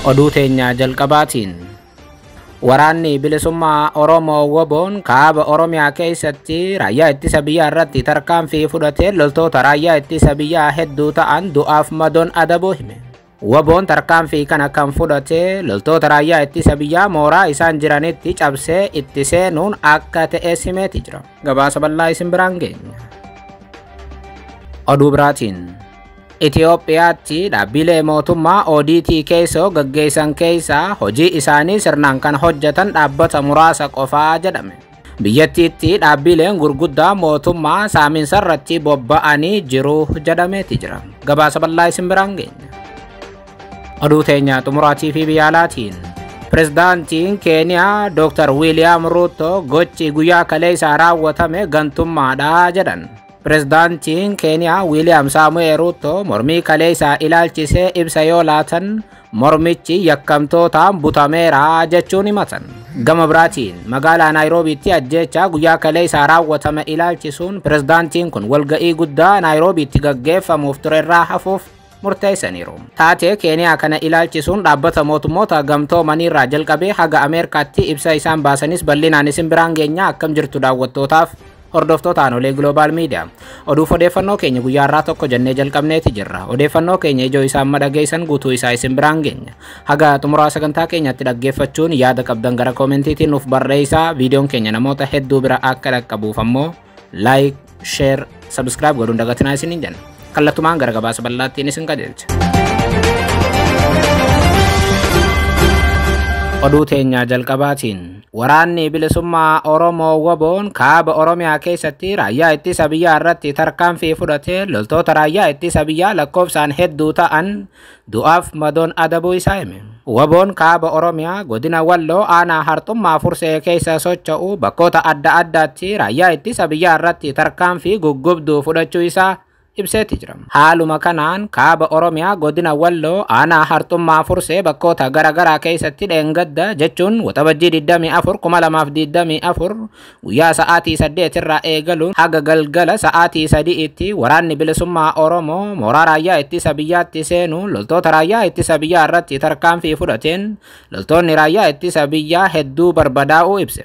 Oduu teenya jalqabaatiin waraanni bilisummaa Oromoo WBO'n kaaba Oromiyaa keessatti raayyaa ittisa biyyaa irratti tarkaanfii fudhatee loltoota raayyaa ittisa biyyaa hedduu ta'an du'aaf madoon adabuu hime. WBO'n tarkaanfii kana kan fudhate loltoota raayyaa ittisa biyyaa mooraa isaan jiranitti cabsee itti seenuun akka ta'e himeeti jira. Gabaasa bal'aa isin biraan geenya. Oduu biraatiin Itoophiyaatti dhaabbilee mootummaa ODT keessoo gaggeessan keessaa hojii isaanii sirnaan kan hojjetan dhaabbata muraasa qofaa jedhame. Biyyattiitti dhaabbileen gurguddaa mootummaa saaminsa irratti bobba'anii jiru jedhameeti jira. Gabaasa bal'aa isin biraan geenya. Oduu teenya xumuraatii fi biyya alaatiin Pirezidaantiin Keeniyaa Dr. Wiiliyaam Ruuto gochi guyyaa kaleessaa raawwatame gantummaadha jedhan. Pirezidaantiin Keeniyaa Wiiliyaam Saamu'eel Ruuto mormii kaleessaa ilaalchisee ibsa yoo laatan mormichi yakkamtootaan butameera jechuun himatan. Gama biraatiin magaalaa Naayiroobiitti ajjeechaa guyyaa kaleessaa raawwatame ilaalchisuun pirezidaantiin kun walga'ii guddaa Naayiroobiitti gaggeeffamuuf ture irraa hafuuf murteessaniiru. Taatee Keeniyaa kana ilaalchisuun dhaabbata mootummoota gamtoomaniirraa jalqabee haga Ameerikaatti ibsa isaan baasanis bal'inaan isin biraan geenya. Akkam jirtu daawwattootaaf hordoftoota Aanolee Global Media. Oduuf odeeffannoo keenya guyyaa irraa tokko jennee jalqabneeti jirra. Odeeffannoo keenya ijoo isaan madhageessan guutuu isaa isin biraan geenya. Haga xumuraa sagantaa keenyatti dhaggeeffachuun yaada qabdan gara koomentiitiin nuuf barreessaa. Viidiyoon keenya namoota hedduu bira akka dhaqqabuuf ammoo like, share, subscribe godhuun dagatinaa isiniin jenna. Kallattumaan gara gabaasa bal'aattiin isin qajeelcha. Oduu teenya jalqabaatiin waraanni bilisummaa Oromoo WBO'n kaaba Oromiyaa keessatti raayyaa ittisa biyyaa irratti tarkaanfii fudhatee loltoota raayyaa ittisa biyyaa lakkoofsaan hedduu ta'an du'aaf madoon adabuu isaa hime. WBO'n kaaba Oromiyaa godina Walloo aanaa Harxummaa Fursee keessa socho'u bakkoota adda addaatti raayyaa ittisa biyyaa irratti tarkaanfii guggubduu fudhachuu isaa ibseeti jira. Haaluma kanaan kaaba Oromiyaa godina Walloo aanaa Harxummaa Fursee bakkoota garaagaraa keessatti dheengadda jechuun waxabajjii 24 2024 guyyaa sa'aatii 8 irraa eegaluun haga galgala sa'aatii 3tti waraanni bilisummaa Oromoo mooraa raayyaa ittisa biyyaatti seenuun loltoota raayyaa ittisa biyyaa irratti tarkaanfii fudhateen loltoonni raayyaa ittisa biyyaa hedduu barbadaa'uu ibse.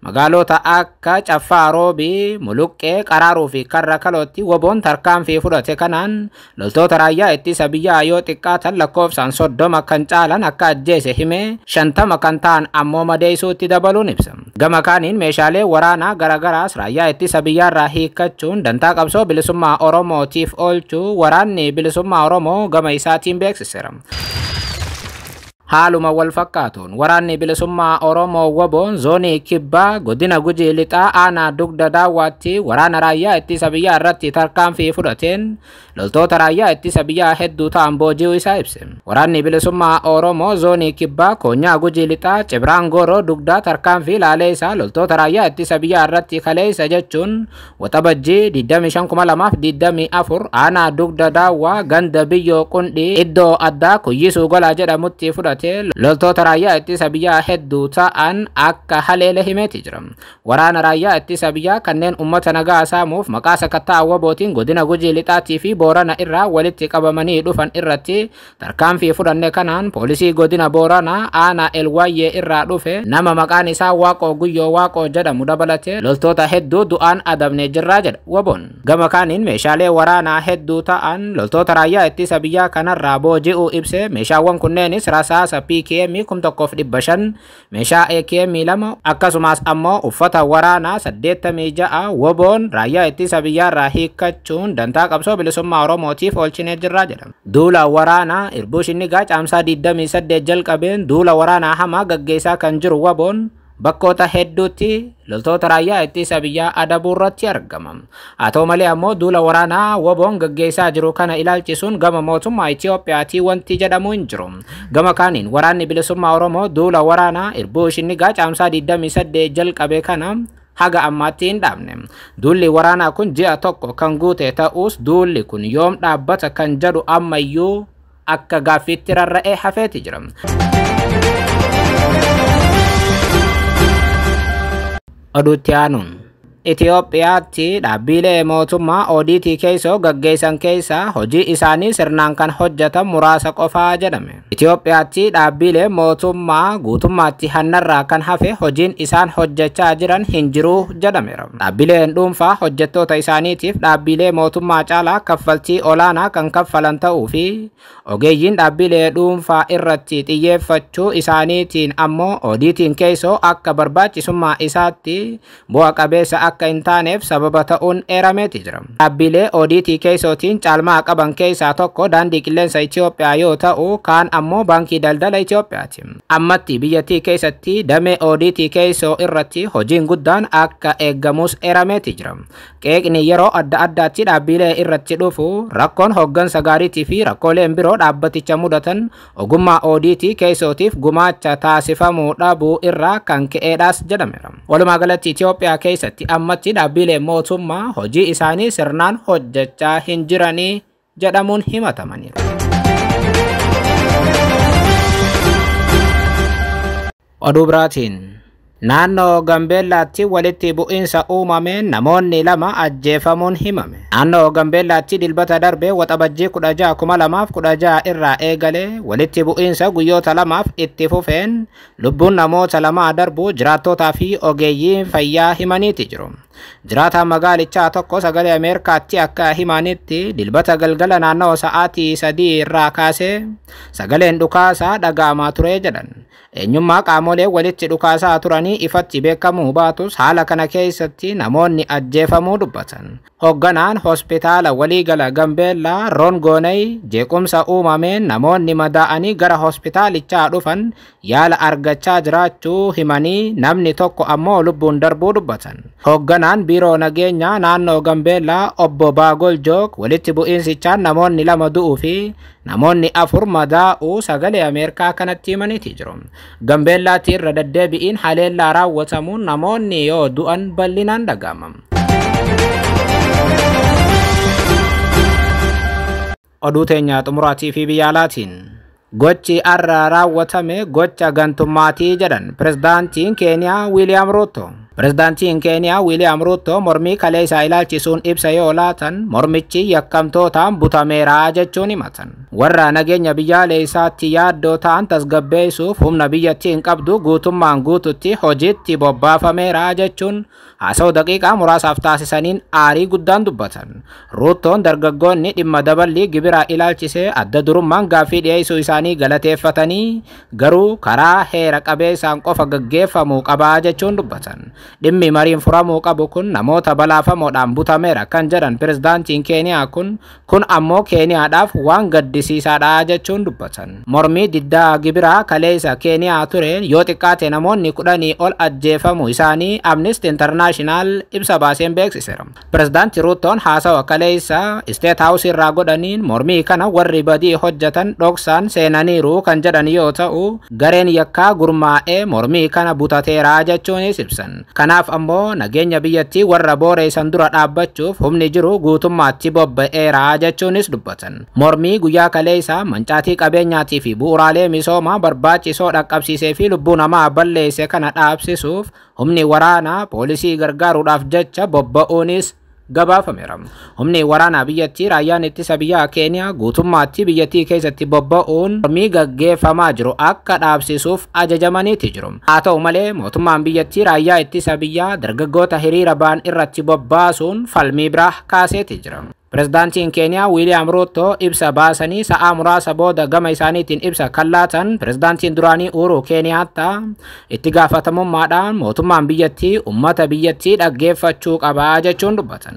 Magaalota akka Caffaa Roobii, Muluqqee, Qaraaruu fi Karra Kalootti WBO'n tarkaanfii fudhate kanaan loltoota raayyaa ittisa biyyaa yoo xiqqaatan lakkoofsaan 30 kan caalan akka ajjeese himee 50 kan ta'an ammoo madeessuutti dabaluun ibsa. Gama kaaniin meeshaalee waraanaa garaagaraas raayyaa ittisa biyyaarraa hiikkachuun dantaa qabsoo bilisummaa Oromootiif oolchuu waraanni bilisummaa Oromoo gama isaatiin beeksiseera. Haaluma wal fakkaatuun waraanni bilisummaa Oromoo WBO'n zoonii kibbaa godina Gujii lixaa aanaa dugda daawwaatti waraana raayyaa ittisa biyyaa irratti tarkaanfii fudhateen loltoota raayyaa ittisa biyyaa hedduu ta'an booji'uu isaa ibse. Waraanni bilisummaa Oromoo zoonii kibbaa koonyaa Gujii lixaa Cibraan Gooroo dugdaa tarkaanfii laalee isaa loltoota raayyaa ittisa biyyaa irratti kaleessa jechuun waxabajjii 25 2024 aanaa dugda daawwaa ganda biyyoo qundhii iddoo addaa kuyyisuu golaa jedhamutti fudhate loltoota raayyaa ittisa biyyaa hedduu ta'an akka haleele himeeti jira. Waraana raayyaa ittisa biyyaa kanneen uummata nagaa saamuuf maqaa sakattaa WBOtiin godina Gujii lixaatii fi Boorana irraa walitti qabamanii dhufan irratti tarkaanfii fudhanne kanaan poolisii godina Booranaa aanaa Elwaayyee irraa dhufe nama maqaan isaa Waaqoo Guyyoo Waaqoo jedhamu dabalatee loltoota hedduu du'aan adabne jirraa jedha WBO'n. Gama kaaniin meeshaalee waraanaa hedduu ta'an loltoota raayyaa ittisa biyyaa kanarraa booji'uu ibse. Meeshaawwan kunneenis rasaasa PKM 1500, meeshaa AKM 2 akkasumas ammoo uffata waraanaa 86 WBO'n raayyaa ittisa biyyaarraa hiikkachuun dantaa qabsoo bilisummaa Oromootiif oolchinee jirraa jedha. Duula waraanaa Irbuu Shinnigaa caamsaa 28 jalqabeen duula waraanaa hamaa gaggeessaa kan jiru WBO'n bakkoota hedduutti loltoota raayyaa ittisa biyyaa adabuu irratti argama. Haa ta'u malee ammoo duula waraanaa WBO'n gaggeessaa jiru kana ilaalchisuun gama mootummaa Itiyoophiyaatii wanti jedhamu hin jiru. Gama kaaniin waraanni bilisummaa Oromoo duula waraanaa Irbuu Shinnigaa caamsaa 28 jalqabe kana haga ammaatti hin dhaabne. Duulli waraanaa kun ji'a tokko kan guute ta'us duulli kun yoom dhaabbata kan jedhu ammayyuu akka gaaffiitti rarra'ee hafeeti jira. Oduutti aanuun Itoophiyaatti dhaabbilee mootummaa oodiitii keessoo gaggeessan keessaa hojii isaanii sirnaan kan hojjetan muraasa qofaa jedhame. Itoophiyaatti dhaabbilee mootummaa guutummaatti hannarraa kan hafe hojiin isaan hojjechaa jiran hin jiru jedhameera. Dhaabbileen dhuunfaa hojjettoota isaaniitiif dhaabbilee mootummaa caalaa kaffaltii olaanaa kan kaffalan ta'uu fi ogeeyyiin dhaabbilee dhuunfaa irratti xiyyeeffachuu isaaniitiin ammoo oodiitiin keessoo akka barbaachisummaa isaatti bu'a qabeessa akka hin taaneef sababa ta'uun eerameeti jira. Dhaabbilee oodiitii keessootiin caalmaa qaban keessaa tokko daandii qilleensa Itoophiyaa yoo ta'u kaan ammoo baankii daldala Itoophiyaati. Ammatti biyyattii keessatti damee oodiitii keessoo irratti hojiin guddaan akka eeggamus eerameeti jira. Qeeqni yeroo adda addaatti dhaabbilee irratti dhufu rakkoon hooggansa gaariitii fi rakkooleen biroo dhaabbaticha mudatan ogummaa oodiitii keessootiif gumaacha taasifamuu dhabuu irraa kan ka'eedhaas jedhameera. Walumaa galatti Itoophiyaa keessatti ammatti dhaabbileen mootummaa hojii isaanii sirnaan hojjechaa hin jiranii jedhamuun himatamaniiru. Oduu biraatiin naannoo Gambeellaatti walitti bu'iinsa uumameen namoonni 2 ajjeefamuun himame. Naannoo Gambeellaatti dilbata darbe waxabajjii 16,2016 irraa eegalee walitti bu'iinsa guyyoota 2f itti fufeen lubbuun namoota 2 darbu jiraattootaa fi ogeeyyii fayyaa himaniiti jiru. Jiraataan magaalichaa tokko sagalee Ameerikaatti akka himanitti dilbata galgala naannoo sa'aatii 3 irraa kaasee sagaleen dhukaasaa dhaga'amaa ture jedhan. Eenyummaa qaamolee walitti dhukaasaa turanii ifatti beekamuu baatus haala kana keessatti namoonni ajjeefamuu dubbatan. Hoogganaan hospitaala waliigala Gambeellaa Roon Goonay jeequmsa uumameen namoonni madaa'anii gara hospitaalichaa dhufan yaala argachaa jiraachuu himanii namni tokko ammoo lubbuun darbuu dubbatan. Hoogganaan biiroo nageenyaa naannoo Gambeellaa obbo Baagol Jook walitti bu'iinsichaan namoonni 2 du'uu fi namoonni 4 madaa'uu sagalee Ameerikaa kanatti himaniiti jiru. Gambeellaatti irra deddeebi'iin haleellaa raawwatamuun namoonni yoo du'an bal'inaan dhaga'ama. Oduu teenya xumuraatii fi biyya alaatiin gochi arra raawwatame gocha gantummaatii jedhan pirezidaantiin Keeniyaa Wiiliyaam Ruuto. Pirezidaantiin Keeniyaa Wiiliyaam Ruuto mormii kaleessaa ilaalchisuun ibsa yoo laatan mormichi yakkamtootaan butameera jechuun himatan. Warra nageenya biyyaalessaatti yaaddoo ta'an tasgabbeessuuf humna biyyattiin qabdu guutummaan guututti hojiitti bobbaafameera jechuun haasa'u daqiiqaa muraasaaf taasisaniin aarii guddaan dubbatan. Ruutoon dargaggoonni dhimma daballii gibiraa ilaalchisee adda durummaan gaaffii dhiyeessuu isaanii galateeffatanii garuu karaa heera qabeessaan qofa gaggeeffamuu qabaa jechuun dubbatan. Dhimmi mariin furamuu qabu kun namoota balaafamoodhaan butameera kan jedhan pirezidaantiin Keeniyaa kun ammoo Keeniyaadhaaf waan gaddisiisaadha jechuun dubbatan. Mormii diddaa gibiraa kaleessa Keeniyaa ture yoo xiqqaate namoonni 10 ol ajjeefamuu isaanii Amnesty International ibsa baaseen beeksiseera. Pirezidaanti Ruutoon haasawa kaleessa State House irraa godhaniin mormii kana warri badii hojjetan dhoksaan seenaniiru kan jedhan yoo ta'u gareen yakkaa gurmaa'ee mormii kana butateera jechuunis ibsan. Kanaaf ammoo nageenya biyyattii warra booreessan dura dhaabbachuuf humni jiru guutummaatti bobba'eera jechuunis dubbatan. Mormii guyyaa kaleessaa mancaatii qabeenyaatii fi bu'uuraalee misoomaa barbaachisoo dhaqqabsiisee fi lubbuu namaa balleesse kana dhaabsisuuf humni waraanaa poolisii gargaaruudhaaf jecha bobba'uunis gabaafameera. Humni waraanaa biyyattii raayyaan ittisa biyyaa Keeniyaa guutummaatti biyyattii keessatti bobba'uun mormii gaggeeffamaa jiru akka dhaabsisuuf ajajamaniiti jiru. Haa ta'u malee mootummaan biyyattii raayyaa ittisa biyyaa dargaggoota hiriira ba'an irratti bobbaasuun falmii biraa kaaseeti jira. Pirezidaantiin Keeniyaa Wiiliyaam Ruuto ibsa baasanii sa'aa muraasa booda gama isaaniitiin ibsa kan laatan pirezidaantiin duraanii Uhuru Keeniyaattaa itti gaafatamummaadhaan mootummaan biyyattii uummata biyyattii dhaggeeffachuu qabaa jechuun dubbatan.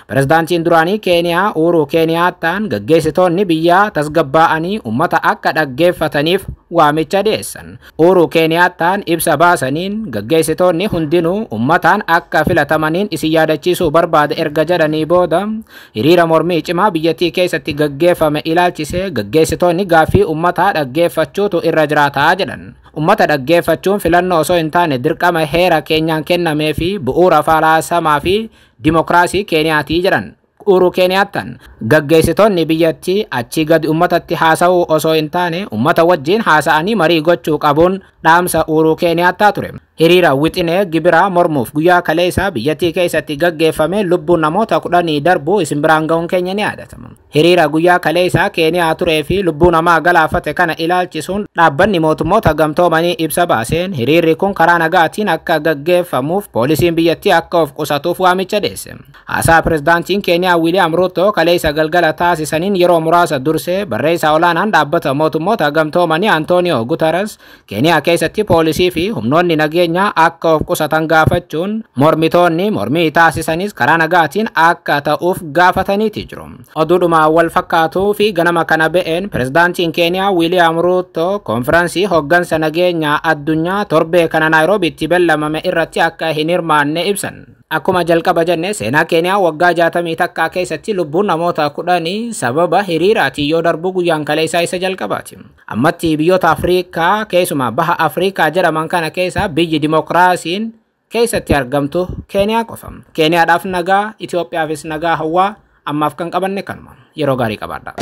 Pirezidaantiin duraanii Keeniyaa Uhuru Keeniyaattaan gaggeessitoonni biyyaa tasgabbaa'anii uummata akka dhaggeeffataniif waamicha dhiyeessan. Uhuru Keeniyaattaan ibsa baasaniin gaggeessitoonni hundinuu uummataan akka filatamaniin isin yaadachiisuu barbaada erga jedhanii booda hiriira mormii cimaa biyyattii keessatti gaggeeffame ilaalchisee gaggeessitoonni gaaffii uummataa dhaggeeffachuutu irra jiraataa jedhan. Uummata dhaggeeffachuun filannoo osoo hin taane dirqama heera keenyaan kennamee fi bu'uura falaasamaa fi dimokiraasii Keeniyaatii jedhan. Uhuru Keeniyaattaan. Gaggeessitoonni biyyattii achii gadi uummatatti haasa'uu osoo hin taane uummata wajjin haasa'anii marii gochuu qabuun dhaamsa Uhuru Keeniyaattaa ture. Hiriira wixinee gibiraa mormuuf guyyaa kaleessaa biyyattii keessatti gaggeeffame lubbuun namoota 10 darbuu isin biraan ga'uun keenya ni yaadatama. Hiriira guyyaa kaleessaa Keeniyaa turee fi lubbuu namaa galaafate kana ilaalchisuun dhaabbanni mootummoota gamtoomanii ibsa baaseen hiriirri kun karaa nagaatiin akka gaggeeffamuuf poolisiin biyyattii akka of qusatuuf waamicha dhiyeesse. Haasaa pirezidaantiin Keeniyaa Wiiliyaam Ruuto kaleessa galgala taasisaniin yeroo muraasa dursee barreessaa olaanaan dhaabbata mootummoota gamtoomanii Antooniyoo Guterres Keeniyaa keessatti poolisii fi humnoonni nageenyaa akka of qusatan gaafachuun mormitoonni mormii taasisanis karaa nagaatiin akka ta'uuf gaafataniiti jiru. Oduudhuma wal fakkaatuu fi ganama kana ba'een pirezidaantiin Keeniyaa Wiiliyaam Ruuto konfiraansii hoggansa nageenyaa addunyaa torbee kana Naayiroobiitti bellamame irratti akka hin hirmaanne ibsan. Akkuma jalqaba jenne seenaa Keeniyaa waggaa 61 keessatti lubbuun namoota 10 sababa hiriiraatiin yoo darbu guyyaan kaleessaa isa jalqabaati. Ammatti biyyoota Afrikaa keessumaa baha Afrikaa jedhaman kana keessa biyyi dimokiraasiin keessatti argamtu Keeniyaa qofa. Keeniyaadhaaf nagaa, Itoophiyaafis nagaa hawwaa ammaaf kan qabanne kanuma. Yeroo gaarii qabaadha.